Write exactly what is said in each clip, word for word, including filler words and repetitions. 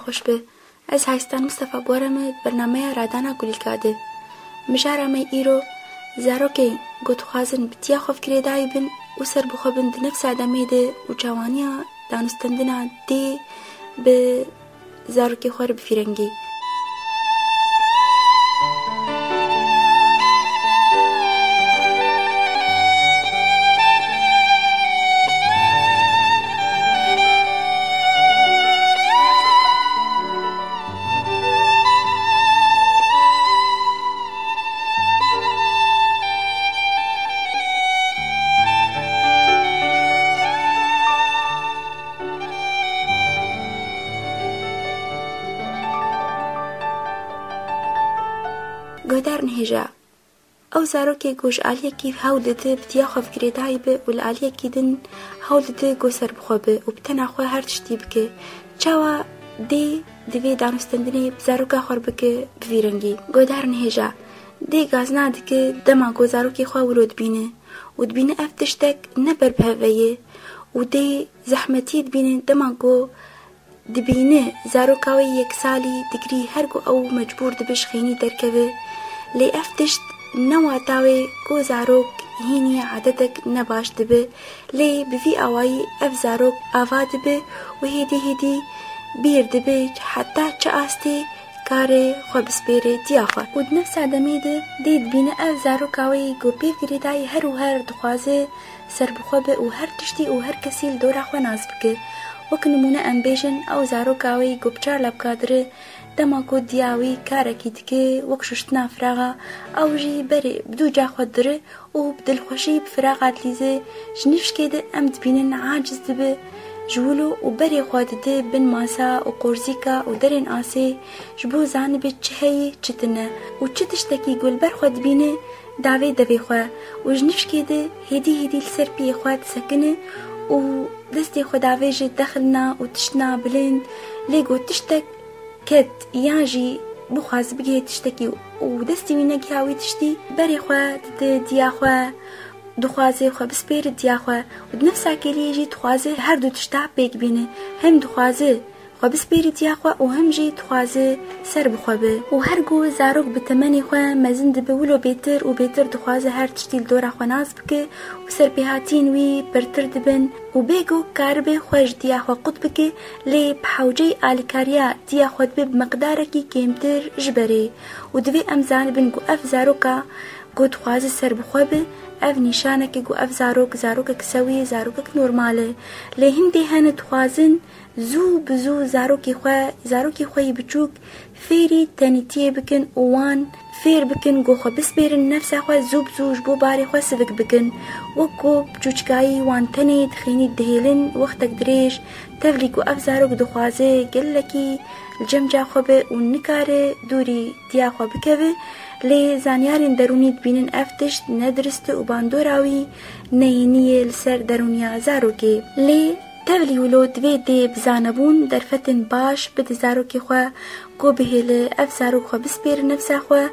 Xweş be. Ez Haystan Mistefa Borem e, bernameya Radana Kulîlka de. Mijara me îro zarokê ku dixwazin bi tiya xwe girêdayî bin û serbixwe bin di nefsa demê de û çawaniya danûstendina dê bi zarokê xwe re bi fîrengî. Guhdarin hêja. Ew zarokê ku ji aliyekî hewl dide bi diya xwe girêdayî be û li aliyekî din hewl dide ku serbixwe be û bi tena xwe her tiştî bike. Çawa dê divê danûstendinê bi zaroka xwe bike bi vî rengî? Guhdarin hêja. Dê gazna dike dema ku zarokê xwe wilo dibîne û dibîne ev tiştek ne ber bi heve ye û dê zehmetî dibîne dema ku dibîne zaroka wê yek salî digirî her ku ew mecbûr dibe ji xênî derkeve. Lê ev tişt ne wata wê ku zarok hînî adetek nebaş dibe. Lê bi vî awayî ev zarok ava dibe û hêdî hêdî bîr dibe heta çi astê kare xwe bispêre diya xwe. Û di nefsa demê de dê dibîne ev zaroka wê ku pê girêdayî her û her dixwaze serbixwe be û her tiştî û her kesî li dora xwe nas bike. Wek nimûne em bêjin, ew zaroka wê ku bi çar lebka dire, dema ku diya wî karekî dike, wek şuştina firaxa, ew jî berê bi dû ca xwe dire û bi dilxweşî bi firaxa dilîze. Ji nifşkê de em dibînin aciz dibe ji wilo û berê xwe dide bin masa û qorzîka û derên asê, ji bo zanibe çi heye, çi tune û çi tiştekî ku li ber xwe dibîne, davê devê xwe û ji nifşkê de hêdî hêdî li ser piyê xwe disekine û destê xwe davêje dexilina û tiştina bilind, lê got tiştek ket yan jî bixwaz bigihê tiştekî û destê wî negiha wî tiştî, berê xwe dide diya xwe, dixwaze xwe bispêre diya xwe û di nefsa keliyê jî dixwaze her du tişta pêk bîne. Hem dixwaze xwe bispêre diya xwe û hem jî dixwaze serbixwe be. Û her ku zarok bi temenê xwe mezin dibe wilo bêtir û bêtir dixwaze her tiştî li dora xwe nas bike û serpêhatiyên wî pirtir dibin û bê ku karibe xwe ji diya xwe qut bike, lê bi hewceyî alîkariya diya xwe dibe bi miqdarekî kêmtir ji berê. Û divê em zanibin ku ev zaroka ku dixwaze serbixwe be, ev nîşaneke ku ev zarok, zarokek sewî, zarokek normal e. Lê hindê hene dixwazin zû bi zû zarokê xwe, zarokê xwe yî biçûk fêrî tenîtiyê bikin û wan fêr bikin ku xwe bispêrin nefsa xwe, zû bi zû ji bo barê xwe sivik bikin. Wek ku bi çûçikayî wan tenê dixênî dihêlin wextek dirêj, tevlî ku ev zarok dixwaze gelekî li cem ca xwe be û nikare dûrî diya xwe bikeve, lê zanyarên derûnî dibînin ev tişt ne dirist e û bandora wî neyênî ye li ser derûniya zarokê. Lê tevlî wilo divê dê bi zanebûn derfetên baş bide zarokê xwe, ku bihêle ev zarok xwe bispêre nefsa xwe,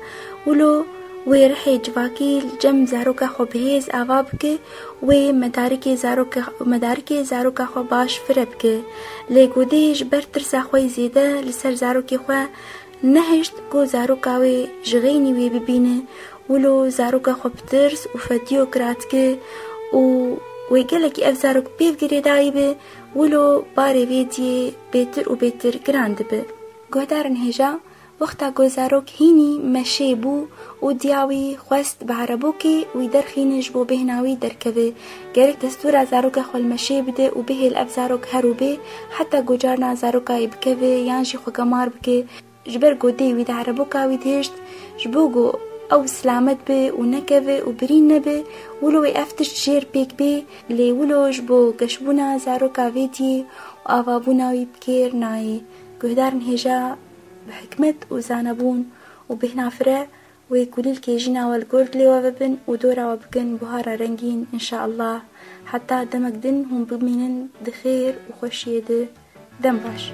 wilo wê rihê civakî li cem zaroka xwe bi hêz ava bike, wê medarikê zaroka, medarikê zaroka xwe baş fire bike. Lê ku dê ji ber tirsa xwe yî zêde li ser zarokê xwe nehişt ku zaroka wê ji xeynî wê bibîne, wilo zaroka xwe bi tirs û fediyo kira dike û wê gelekî ev zarok pê girêdayî be, wilo barê vê diyê bêtir û bêtir giran dibe. Guhdarin hêja, wexta ku zarok hînî meşê bû û diya wî xwest bi erebokê wî derxîne ji bo bêhna wî derkeve, gerek destûra zaroka xwe li meşê bide û bihêl ev zarok her û bê, heta ku carna zaroka yê bikeve yan jî xwe gemar bike. Ji ber ku dê wî di ereboka wî dihêşt, ji bo ku ew silamet be û nekeve û birîn nebe, wilo wê ev tişt jêr pêk bê, lê wilo ji bo geşbûna zaroka vê diyê û avabûna wî bi kêr nayê. Guhdarin hêja bi hikmet û zanebûn û bêhna fire wê kulîlkê jîna we li gor dilê we vebin û dora we bikin buhara rengîn, înşaallah. Heta demek din hûn bimînin di xêr û xweşiyê de. Dem baş.